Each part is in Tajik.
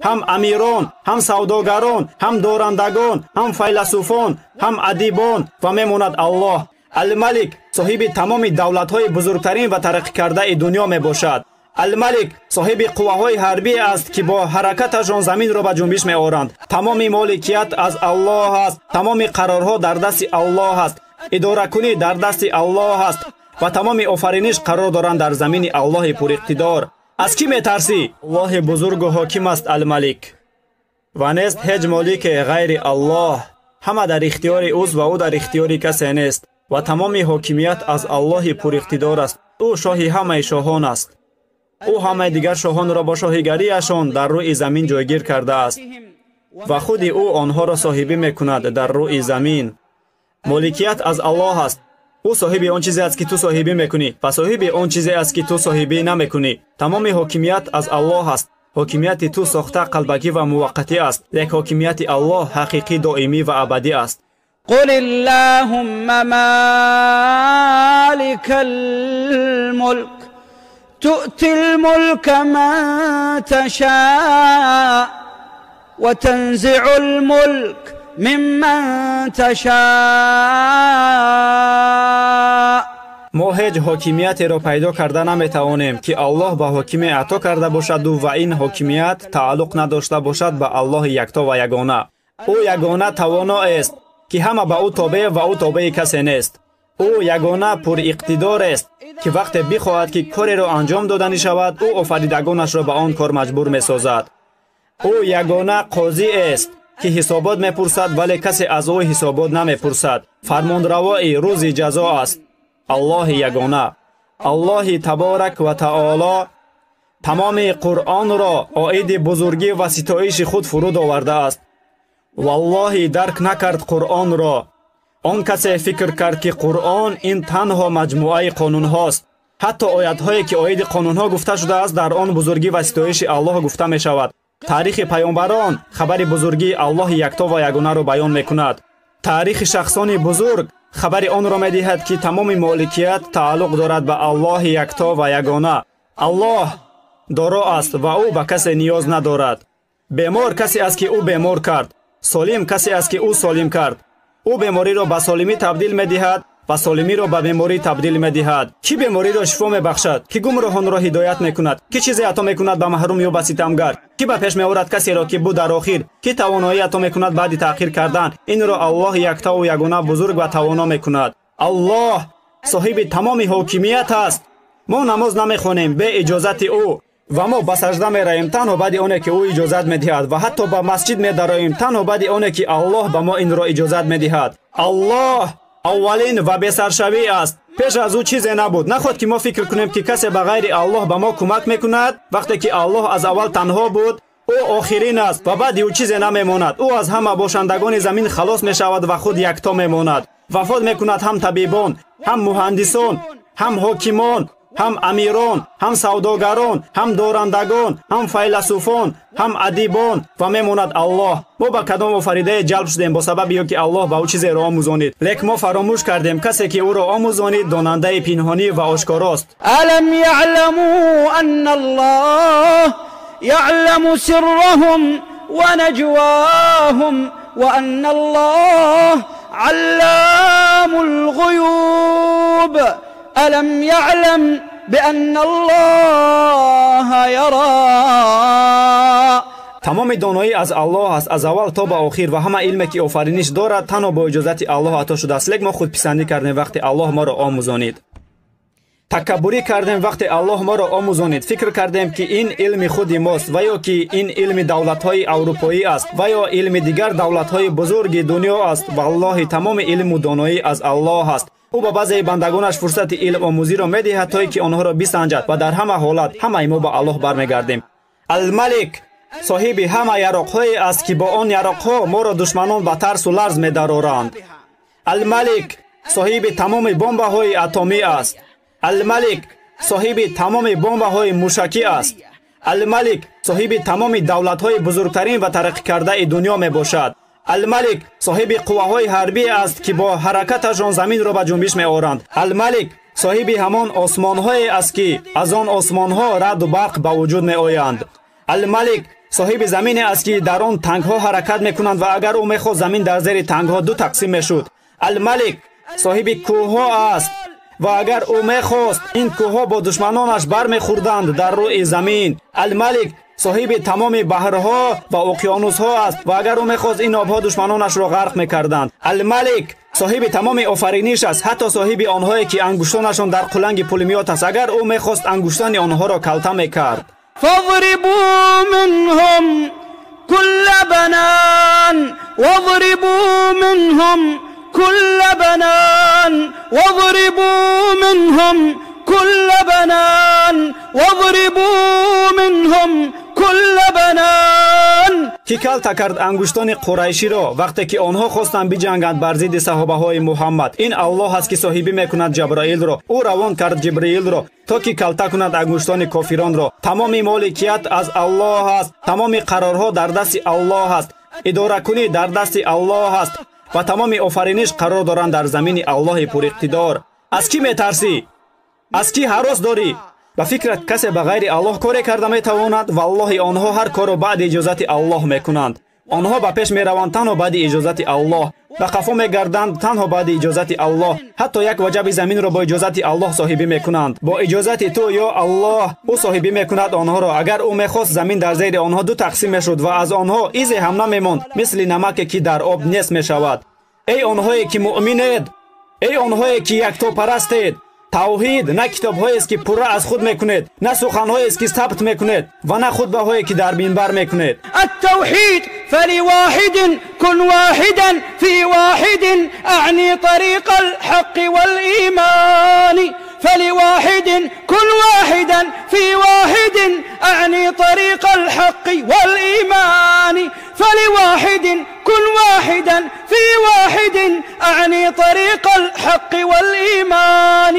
Ҳам амирон, ҳам савдогарон, ҳам дорандагон, ҳам файласуфон, ҳам адибон ва мемонад Аллоҳ. Алмалик соҳиби тамоми давлатҳои бузургтарин ва тараққикардаи дунё мебошад. Алмалик соҳиби қувваҳои ҳарбӣ аст, ки бо ҳаракаташон заминро ба ҷунбиш меоранд. Тамоми моликият аз Аллоҳ аст, тамоми қарорҳо дар дасти Аллоҳ аст, идоракунӣ дар дасти Аллоҳ аст ва тамоми офариниш қарор доранд дар замини Аллоҳи пуриқтидор. Аз кӣ метарсӣ? Аллоҳи бузургу ҳоким аст Алмалик ва нест ҳеҷ молике ғайри Аллоҳ. Ҳама дар ихтиёри ӯст ва ӯ дар ихтиёри касе нест ва тамоми ҳокимият аз Аллоҳи пуриқтидор аст. Ӯ шоҳи ҳамаи шоҳон аст. Ӯ ҳамаи дигар шоҳонро бо шоҳигариашон дар рӯи замин ҷойгир кардааст ва худи ӯ онҳоро соҳибӣ мекунад дар рӯи замин. Моликият аз Аллоҳ аст. Ӯ соҳиби он чизе аст, ки ту соҳибӣ мекунӣ ва соҳиби он чизе аст, ки ту соҳибӣ намекунӣ. Тамоми ҳокимият аз Аллоҳ аст. Ҳокимияти ту сохта, қалбакӣ ва муваққатӣ аст, лек ҳокимияти Аллоҳ ҳақиқӣ, доимӣ ва абадӣ аст. قل اللهم مالك الملك تؤتي الملك من تشاء وتنزع الملك ممن تشاء. Мо ҳеҷ ҳокимиятеро пайдо карда наметавонем, ки Аллоҳ ба ҳокиме ато карда бошаду ва ин ҳокимият тааллуқ надошта бошад ба Аллоҳи якто ва ягона. Ӯ ягона тавоноест, ки ҳама ба ӯ тобеъ ва ӯ тобеи касе нест. Ӯ ягона пуриқтидорест, ки вақте бихоҳад, ки кореро анҷом доданӣ шавад, ӯ офаридагонашро ба он кор маҷбур месозад. Ӯ ягона қозиест, ки ҳисобот мепурсад, вале касе аз ӯ ҳисобот намепурсад. Фармонравои рӯзи ҷазо аст. Аллоҳи ягона. Аллоҳи таборак ва таоло тамоми Қуръонро оиди бузургӣ ва ситоиши худ фуруд овардааст. Валлоҳи дарк накард Қуръонро. Он касе фикр кард, ки Қуръон ин танҳо маҷмӯаи қонунҳост. Ҳатто оятҳое, ки оиди қонунҳо гуфта шудааст, дар он бузургӣ ва ситоиши Аллоҳ гуфта мешавад. Таърихи паёмбарон хабари бузургии Аллоҳи якто ва ягонаро баён мекунад. Таърихи шахсони бузург хабари онро медиҳад, ки тамоми моликият тааллуқ дорад ба Аллоҳи якто ва ягона. Аллоҳ доро аст ва ӯ ба касе ниёз надорад. Бемор касе аст, ки ӯ бемор кард. Солим касе аст, ки ӯ солим кард. Ӯ бемориро ба солимӣ табдил медиҳад ва солимиро ба беморӣ табдил медиҳад. Кӣ бемориро шифо мебахшад? Кӣ гумроҳонро ҳидоят мекунад? Кӣ чизе ато мекунад ба маҳрум ё ба ситамгар? Кӣ ба пеш меорад касеро, ки буд дар охир? Кӣ тавоноӣ ато мекунад баъди таъхир кардан? Инро Аллоҳи яктову ягона бузург ва тавоно мекунад. Аллоҳ соҳиби тамоми ҳокимият аст. Мо намоз намехонем бе иҷозати ӯ ва мо ба сажда меравем танҳо баъди оне, ки ӯ иҷозат медиҳад ва ҳатто ба масҷид медароем танҳо баъди оне, ки Аллоҳ ба мо инро иҷозат медиҳад. Аллоҳ аввалин ва бесаршавӣ аст. Пеш аз ӯ чизе набуд. Нахоҳад, ки мо фикр кунем, ки касе ба ғайри Аллоҳ ба мо кӯмак мекунад. Вақте ки Аллоҳ аз аввал танҳо буд, ӯ охирин аст ва баъди ӯ чизе намемонад. Ӯ аз ҳама бошандагони замин халос мешавад ва худ якто мемонад. Вафот мекунад ҳам табибон, ҳам муҳандисон, ҳам ҳокимон, ҳам амирон, ҳам савдогарон, ҳам дорандагон, ҳам файласуфон, ҳам адибон ва мемонад Аллоҳ. Мо ба кадом офаридае ҷалб шудем бо сабаби ё ки Аллоҳ ба ӯ чизеро омӯзонид, лек мо фаромӯш кардем касе, ки ӯро омӯзонид, донандаи пинҳонӣ ва ошкорост. ألم يعلموا أن الله يعلم سرهم ونجواهم وأن الله علام الغيوب. ألم يعلم بأن الله يرى. Тамоми доноӣ аз Аллоҳ аст, аз аввал то ба охир, ва ҳама илме, ки офариниш дорад, танҳо бо иҷозати Аллоҳ ато шудааст. Лек мо худписандӣ кардем вақте Аллоҳ моро омӯзонид. Такаббурӣ кардем вақте Аллоҳ моро омӯзонид. Фикр кардем, ки ин илми худи мост ва ё ки ин илми давлатҳои аврупоӣ аст ва ё илми дигар давлатҳои бузурги дунё аст. Валлоҳи тамоми илму доноӣ аз Аллоҳ аст. Ӯ ба баъзеи бандагонаш фурсати илмомӯзиро медиҳад, то ки онҳоро бисанҷад ва дар ҳама ҳолат ҳамаи мо ба Аллоҳ бармегардем. Алмалик соҳиби ҳама яроқҳое аст, ки бо он яроқҳо моро душманон ба тарсу ларз медароранд. Алмалик соҳиби тамоми бомбаҳои атомӣ аст. Алмалик соҳиби тамоми бомбаҳои мушакӣ аст. Алмалик соҳиби тамоми давлатҳои бузургтарин ва тараққикардаи дунё мебошад. Алмалик соҳиби қувваҳои ҳарбӣ аст, ки бо ҳаракаташон заминро ба ҷунбиш меоранд. Алмалик соҳиби ҳамон осмонҳое аст, ки аз он осмонҳо раъду барқ ба вуҷуд меоянд. Алмалик Соҳиби замине аст, ки дар он тангҳо ҳаракат мекунанд ва агар ӯ мехост, замин дар зери тангҳо ду тақсим мешуд. Алмалик соҳиби кӯҳҳо аст ва агар ӯ мехост, ин кӯҳҳо бо душманонаш бармехӯрданд дар рӯи замин. Алмалик соҳиби тамоми баҳрҳо ва уқёнусҳо аст ва агар ӯ мехост, ин обҳо душманонашро ғарқ мекарданд. Алмалик соҳиби тамоми офариниш аст, ҳатто соҳиби онҳое ки ангуштонашон дар қуланги пулемиёт аст. Агар ӯ мехост, ангуштони онҳоро калта мекард. فاضربوا منهم كل بنان واضربوا منهم كل بنان واضربوا منهم كل بنان واضربوا منهم كل بنان. Ки калта кард ангуштони қурайширо вақте ки онҳо хостанд биҷанганд бар зидди саҳобаҳои Муҳаммад. Ин Аллоҳ аст, ки соҳибӣ мекунад Ҷабраилро. Ӯ равон кард Ҷибриилро, то ки калта кунад ангуштони кофиронро. Тамоми моликият аз Аллоҳ аст, тамоми қарорҳо дар дасти Аллоҳ аст, идоракунӣ дар дасти Аллоҳ аст ва тамоми офариниш қарор доранд дар замини Аллоҳи пуриқтидор. Аз кӣ метарсӣ? Аз кӣ ҳарос дорӣ? Ба фикрат касе ба ғайри Аллоҳ коре карда метавонад? Валлоҳи, онҳо ҳар корро баъди иҷозати Аллоҳ мекунанд. Онҳо ба пеш мераванд танҳо баъди иҷозати Аллоҳ, ба қафо мегарданд танҳо баъди иҷозати Аллоҳ. Ҳатто як ваҷаби заминро бо иҷозати Аллоҳ соҳибӣ мекунанд. Бо иҷозати ту, ё Аллоҳ, ӯ соҳибӣ мекунад онҳоро. Агар ӯ мехост, замин дар зери онҳо ду тақсим мешуд ва аз онҳо изе ҳам намемонд, мисли намаке ки дар об нест мешавад. Эй онҳое ки муъминед, эй онҳое ки яктопарастед, тавҳид на китобҳоест, ки пурра аз худ мекунед, на суханҳоест, ки сабт мекунед ва на хутбаҳое, ки дар минбар мекунед. التوحيد فلواحد كن واحدا في واحد أعني طريق الحق والإيمان. فلواحد كن واحدا في واحد أعني طريق الحق والإيمان. فلواحد كن واحدا في واحد أعني طريق الحق والإيمان.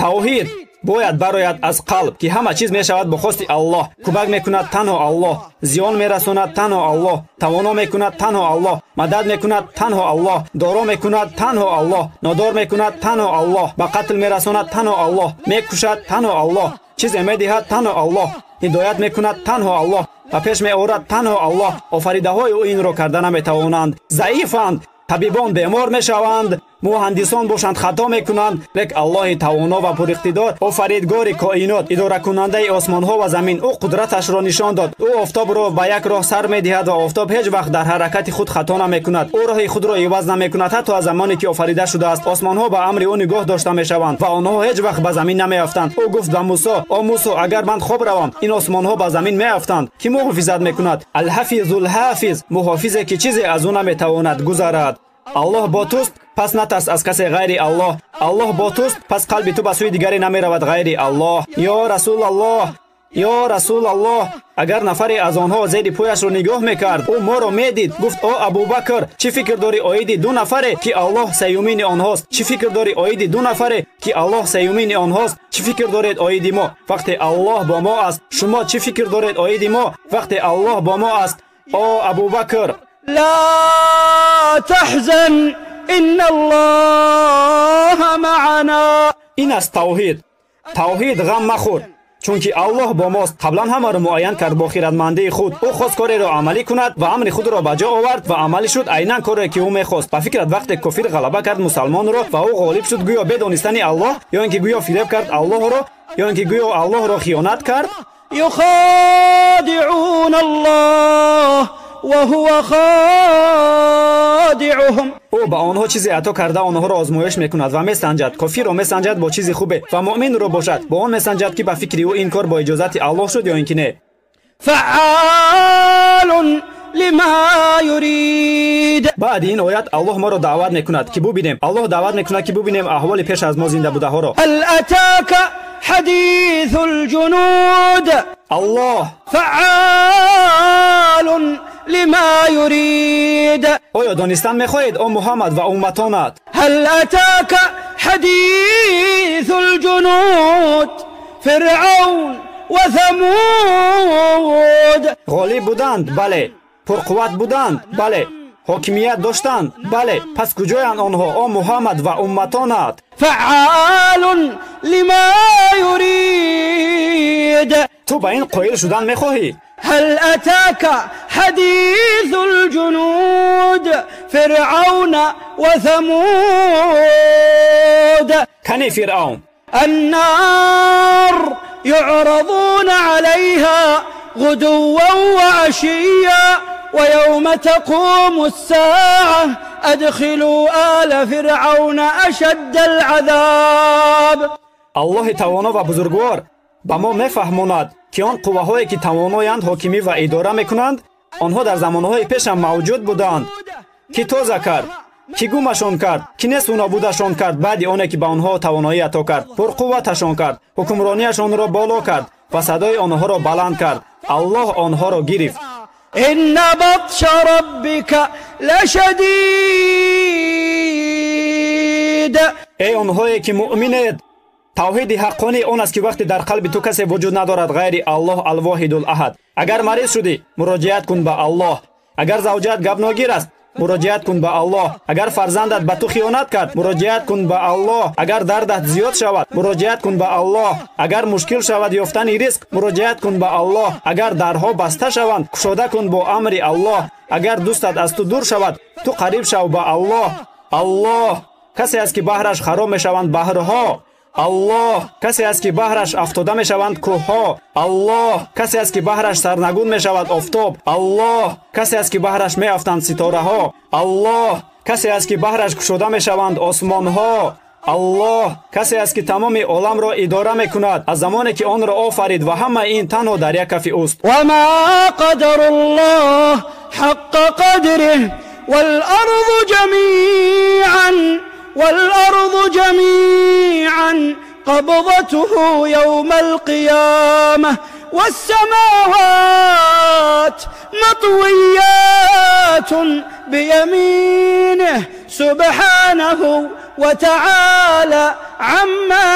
Тавҳид бояд барояд аз қалб, ки ҳама чиз мешавад бо хости Аллоҳ. Кӯмак мекунад танҳо Аллоҳ, зиён мерасонад танҳо Аллоҳ, тавоно мекунад танҳо Аллоҳ, мадад мекунад танҳо Аллоҳ, доро мекунад танҳо Аллоҳ, нодор мекунад танҳо Аллоҳ, ба қатл мерасонад танҳо Аллоҳ, мекушад танҳо Аллоҳ, чизе медиҳад танҳо Аллоҳ, ҳидоят мекунад танҳо Аллоҳ, ба пеш меорад танҳо Аллоҳ. Офаридаҳои ӯ инро карда наметавонанд, заифанд. Табибон бемор мешаванд, муҳандисон бошанд хато мекунанд, лек Аллоҳи тавоно ва пуриқтидор, офаридгори коинот, идоракунандаи осмонҳо ва замин, ӯ қудраташро нишон дод. Ӯ офтобро ба як роҳ сар медиҳад ва офтоб ҳеҷ вақт дар ҳаракати худ хато намекунад. Ӯ роҳи худро иваз намекунад, ҳатто аз замоне ки офарида шудааст. Осмонҳо ба амри ӯ нигоҳ дошта мешаванд ва онҳо ҳеҷ вақт ба замин намеафтанд. Ӯ гуфт ба Мусо: о Мусо, агар ман хоб равам, ин осмонҳо ба замин меафтанд. Кӣ муҳофизат мекунад? Алҳафизулҳафиз, муҳофизе ки чизе аз ӯ наметавонад гузарад. Аллоҳ бо туст, пас натарс аз касе ғайри Аллоҳ. Аллоҳ бо туст, пас қалби ту ба сӯи дигаре намеравад ғайри Аллоҳ. Ё Расулаллоҳ, ё Расулаллоҳ, агар нафаре аз онҳо зери пояшро нигоҳ мекард, ӯ моро медид. Гуфт: о Абубакр, чӣ фикр дорӣ оиди ду нафаре, ки Аллоҳ сеюмини онҳост? Чӣ фикр дорӣ оиди ду нафаре, ки Аллоҳ сеюмини онҳост? Чӣ фикр доред оиди мо вақте Аллоҳ бо мо аст? Шумо чӣ фикр доред оиди мо вақте Аллоҳ бо мо аст? О Абубакр, لا تحزن إن الله معنا. Ин аст тавҳид. Тавҳид ғам махӯр, чунки Аллоҳ бо мост. Қаблан ҳамаро муайян кард бо хирадмандии худ. Ӯ хост кореро амалӣ кунад ва амри худро ба ҷо овард ва амалӣ шуд айнан коре, ки ӯ мехост. Ба фикрат вақте кофир ғалаба кард мусалмонро ва ӯ ғолиб шуд, гӯё бедонистани Аллоҳ, ё ин ки гӯё фиреб кард Аллоҳро, ё ин ки гӯё Аллоҳро хиёнат кард? يخادعون الله وهو خادعهم. Ӯ ба онҳо чизе ато карда онҳоро озмоиш мекунад ва месанҷад. Кофирро месанҷад бо чизи хубе ва муъминро бошад бо он месанҷад, ки ба фикри ӯ ин кор бо иҷозати Аллоҳ шуд ё ин ки не. فعال لما يريد. Баъди ин оят Аллоҳ моро даъват мекунад, ки бубинем. Аллоҳ даъват мекунад, ки бубинем аҳволи пеш аз мо зинда будаҳоро. هل أتاك حديث الجنود. Аллоҳ فعال لما يريد. Оё донистан мехоҳед, о Муҳаммад ва умматонат? هل أتاك حديث الجنود فرعون وثمود. Ғолиб буданд, бале. Пурқувват буданд, бале. Ҳокимият доштанд, бале. Пас куҷоянд онҳо, о Муҳаммад ва умматонат? فعال لما يريد. Ту ба ин қоил шудан мехоҳӣ? هل أتاك حديث الجنود فرعون وثمود. كان فرعون النار يعرضون عليها غدوا وعشيا ويوم تقوم الساعة أدخلوا آل فرعون أشد العذاب. الله توانا و بزرگوار ба мо мефаҳмонад, ки он қувваҳое ки тавоноянд, ҳокимӣ ва идора мекунанд, онҳо дар замонҳои пешам мавҷуд буданд. Ки тоза кард, ки гумашон кард, ки несту нобудашон кард, баъди оне ки ба онҳо тавоноӣ ато кард, пурқувваташон кард, ҳукмронияшонро боло кард ва садои онҳоро баланд кард. Аллоҳ онҳоро гирифт. إن بطش ربك لشديد. Эй онҳое ки муъминед, тавҳиди ҳаққонӣ он аст, ки вақте дар қалби ту касе вуҷуд надорад ғайри Аллоҳ алвоҳидул аҳад. Агар мариз шудӣ, муроҷиат кун ба Аллоҳ. Агар завҷаат гапногир аст, муроҷиат кун ба Аллоҳ. Агар фарзандат ба ту хиёнат кард, муроҷиат кун ба Аллоҳ. Агар дардат зиёд шавад, муроҷиат кун ба Аллоҳ. Агар мушкил шавад ёфтани ризқ, муроҷиат кун ба Аллоҳ. Агар дарҳо баста шаванд, кушода кун бо амри Аллоҳ. Агар дӯстат аз ту дур шавад, ту қариб шав ба Аллоҳ. Аллоҳ касе аст, ки баҳраш хароб мешаванд баҳрҳо. Аллоҳ касе аст, ки баҳраш афтода мешаванд кӯҳҳо. Аллоҳ касе аст, ки баҳраш сарнагун мешавад офтоб. Аллоҳ касе аст, ки баҳраш меафтанд ситораҳо. Аллоҳ касе аст, ки баҳраш кушода мешаванд осмонҳо. Аллоҳ касе аст, ки тамоми оламро идора мекунад аз замоне ки онро офарид ва ҳамаи ин танҳо дар як кафи ӯст. وما قدر الله حق قدره والأرض جميعا والأرض جميعا قبضته يوم القيامة والسماوات مطويات بيمينه سبحانه وتعالى عما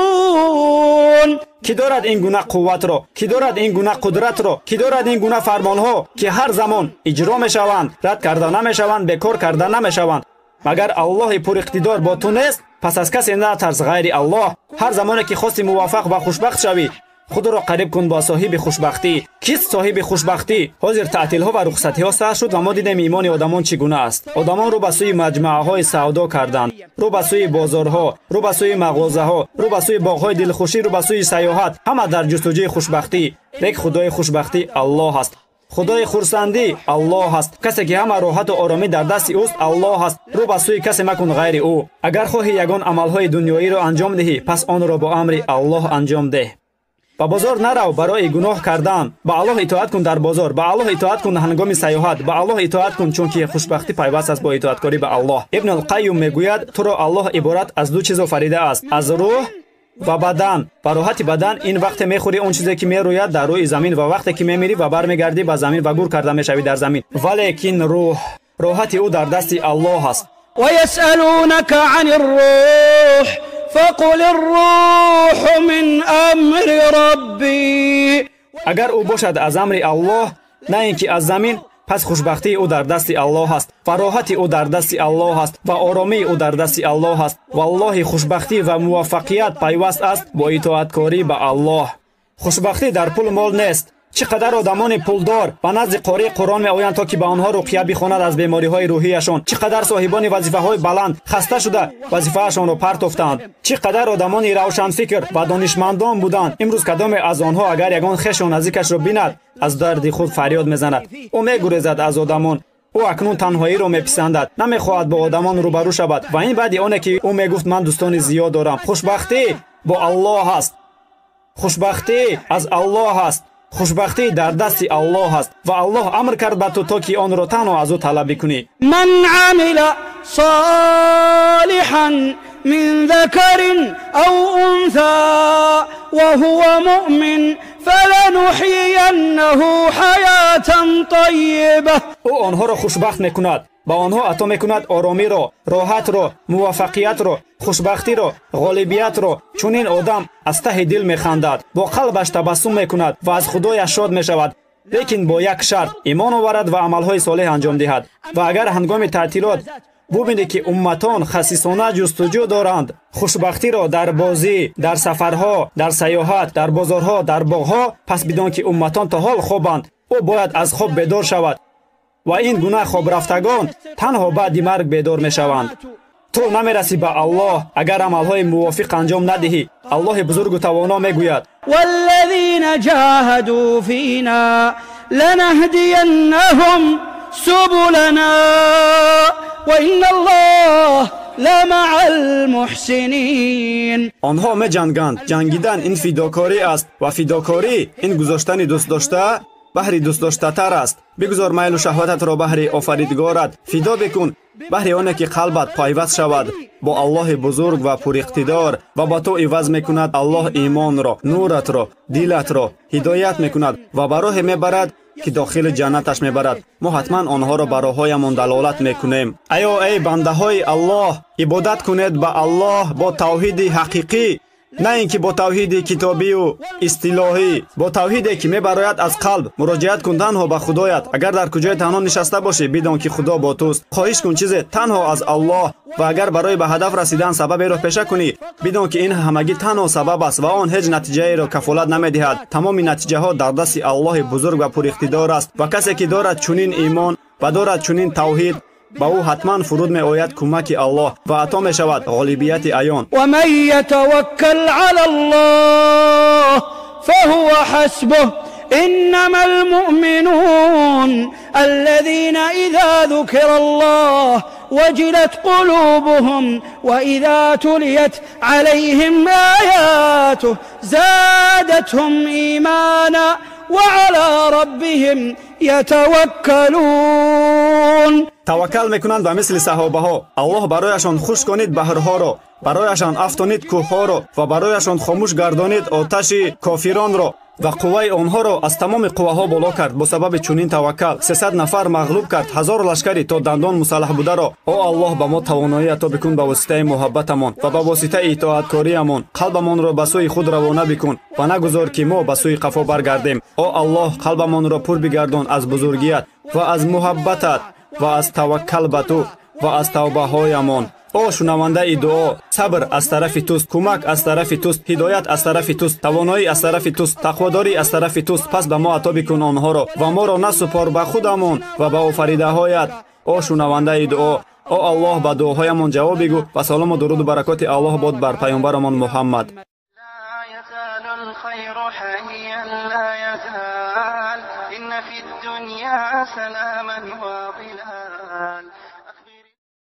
يشركون. Ки дорад ин гуна қувватро, ки дорад ин гуна қудратро, ки дорад ин гуна фармонҳо, ки ҳар замон иҷро мешаванд, рад карда намешаванд, бекор карда намешаванд. Магар Аллоҳи пуриқтидор бо ту нест? Пас аз касе натарс ғайри Аллоҳ. Ҳар замоне ки хости муваффақ ва хушбахт шавӣ, худро қариб кун бо соҳиби хушбахтӣ. Кист соҳиби хушбахтӣ? Ҳозир таътилҳо ва рухсатиҳо сар шуд ва мо дидем имони одамон чӣ гуна аст. Одамон рӯ ба сӯи маҷмааҳои савдо карданд, рӯ ба сӯи бозорҳо, рӯ ба сӯи мағозаҳо, рӯ ба сӯи боғҳои дилхушӣ, рӯ ба сӯи сайёҳат, ҳама дар ҷустуҷӯи хушбахтӣ. Лек худои хушбахтӣ Аллоҳ аст. Худои хурсандӣ Аллоҳ аст. Касе ки ҳама роҳату оромӣ дар дасти ӯст Аллоҳ аст. Рӯ ба сӯи касе макун ғайри ӯ. Агар хоҳӣ ягон амалҳои дунёиро анҷом диҳӣ, пас онро бо амри Аллоҳ анҷом деҳ. Ба бозор нарав барои гуноҳ кардан. Ба Аллоҳ итоат кун дар бозор, ба Аллоҳ итоат кун ҳангоми сайёҳат, ба Аллоҳ итоат кун, чунки хушбахтӣ пайваст аст бо итоаткорӣ ба Аллоҳ. Ибн алқайюм мегӯяд, туро Аллоҳ иборат аз ду чиз офаридааст: аз рӯҳ ва бадан. Ва роҳати бадан ин вақте мехӯрӣ он чизе ки мерӯяд дар рӯи замин, ва вақте ки мемирӣ ва бармегардӣ ба замин ва гур карда мешавӣ дар замин. Валекин рӯҳ, роҳати ӯ дар дасти Аллоҳ аст. ويسألونك عن الروح فقل الروح من أمر ربي. Агар ӯ бошад аз амри Аллоҳ, на ин ки аз замин, пас хушбахтии ӯ дар дасти Аллоҳ аст ва роҳати ӯ дар дасти Аллоҳ аст ва оромии ӯ дар дасти Аллоҳ аст. Валлоҳи, хушбахтӣ ва муваффақият пайваст аст бо итоаткорӣ ба Аллоҳ. Хушбахтӣ дар пул мол нест. Чӣ қадар одамони пулдор ба назди қории Қуръон меоянд, то ки ба онҳо руқия бихонад аз бемориҳои рӯҳияшон. Чӣ қадар соҳибони вазифаҳои баланд хаста шуда вазифаашонро партофтанд. Чӣ қадар одамони равшанфикр ва донишмандон буданд. Имрӯз кадоме аз онҳо агар ягон хешу наздикашро бинад, аз дарди худ фарёд мезанад. Ӯ мегурезад аз одамон. Ӯ акнун танҳоиро меписандад, намехоҳад бо одамон рӯбарӯ шавад. Ва ин баъди оне ки ӯ мегуфт ман дӯстони зиёд дорам. Хушбахтӣ бо Аллоҳ аст. Хушбахтӣ аз Аллоҳ аст. Хушбахтӣ дар дасти Аллоҳ аст ва Аллоҳ амр кард ба ту, то ки онро танҳо аз ӯ талаб бикунӣ. من عمل صالحا من ذكر أو أنثى وهو مؤمن فلنحيينه حياة طيبة. Ӯ онҳоро хушбахт мекунад, ба онҳо ато мекунад оромиро, роҳатро, муваффақиятро, хушбахтиро, ғолибиятро. Чунин одам аз таҳи дил механдад, бо қалбаш табассум мекунад ва аз худояш шод мешавад, лекин бо як шарт: имон оварад ва амалҳои солеҳ анҷом диҳад. Ва агар ҳангоми таътилот Бубинӣ ки умматон хасисона ҷустуҷӯ доранд хушбахтиро дар бозӣ, дар сафарҳо, дар сайёҳат, дар бозорҳо, дар боғҳо, пас бидон ки умматон то ҳол хобанд. Ӯ бояд аз хоб бедор шавад ва ин гуна хобрафтагон танҳо баъди марг бедор мешаванд. Ту намерасӣ ба Аллоҳ агар амалҳои мувофиқ анҷом надиҳӣ. Аллоҳи бузургу тавоно мегӯяд: والذين جاهدوا فينا لنهدينهم سبلنا وإن الله لمع المحسنين. Онҳо меҷанганд. Ҷангидан ин фидокорӣ аст ва фидокорӣ ин гузоштани дӯстдошта баҳри дӯстдоштатар аст. Бигузор майлу шаҳвататро баҳри офаридгорат фидо бикун, баҳри оне ки қалбат пайваст шавад бо Аллоҳи бузург ва пуриқтидор ва ба ту иваз мекунад Аллоҳ имонро, нуратро, дилатро ҳидоят мекунад ва ба роҳе мебарад ки дохили ҷаннаташ мебарад. Мо ҳатман онҳоро ба роҳҳоямон далолат мекунем. Аё эй бандаҳои Аллоҳ, ибодат кунед ба Аллоҳ бо тавҳиди ҳақиқӣ, на ин ки бо тавҳиди китобию истилоҳӣ, бо тавҳиде ки мебарояд аз қалб. Муроҷиат кун танҳо ба Худоят. Агар дар куҷои танҳо нишаста бошӣ, бидон ки Худо бо туст. Хоҳиш кун чизе танҳо аз Аллоҳ ва агар барои ба ҳадаф расидан сабаберо пеша кунӣ, бидон ки ин ҳамагӣ танҳо сабаб аст ва он ҳеҷ натиҷаеро кафолат намедиҳад. Тамоми натиҷаҳо дар дасти Аллоҳи бузург ва пуриқтидор аст ва касе ки дорад чунин имон ва дорад чунин тавҳид, ба ӯ ҳатман фуруд меояд кӯмаки Аллоҳ ва ато мешавад ғолибияти аён. ومن يتوكل على الله فهو حسبه إنما المؤمنون الذين إذا ذكر الله وجلت قلوبهم وإذا تليت عليهم آياته زادتهم إيمانا وعلى ربهم يتوكلون. Таваккал мекунанд ба мисли саҳобаҳо. Аллоҳ барояшон хушк конид баҳрҳоро, барояшон афтонид кӯҳҳоро ва барояшон хомӯш гардонид оташи кофиронро ва қувваи онҳоро аз тамоми қувваҳо боло кард. Бо сабаби чунин таваккал 300 нафар мағлуб кард 1000 лашкари то дандон мусаллаҳ бударо. О Аллоҳ, ба мо тавоноӣ ато бикун ба воситаи муҳаббатамон ва ба воситаи итоаткориямон. Қалбамонро ба сӯи худ равона бикун ва нагузор ки мо ба сӯи қафо баргардем. О Аллоҳ, қалбамонро пур бигардон аз бузургият ва аз муҳаббатат ва аз таваккал ба ту ва аз тавбаҳоямон. О шунавандаи дуо, сабр аз тарафи туст, кӯмак аз тарафи туст, ҳидоят аз тарафи туст, тавоноӣ аз тарафи туст, тақводорӣ аз тарафи туст. Пас ба мо ато бикун онҳоро ва моро насупор ба худамон ва ба офаридаҳоят. О шунавандаи дуо, о Аллоҳ, ба дуоҳоямон ҷавоб бигӯ ва салому дуруду баракоти Аллоҳ бод бар паёмбарамон Муҳаммад. الخير حيا لا يزال إن في الدنيا سلاما.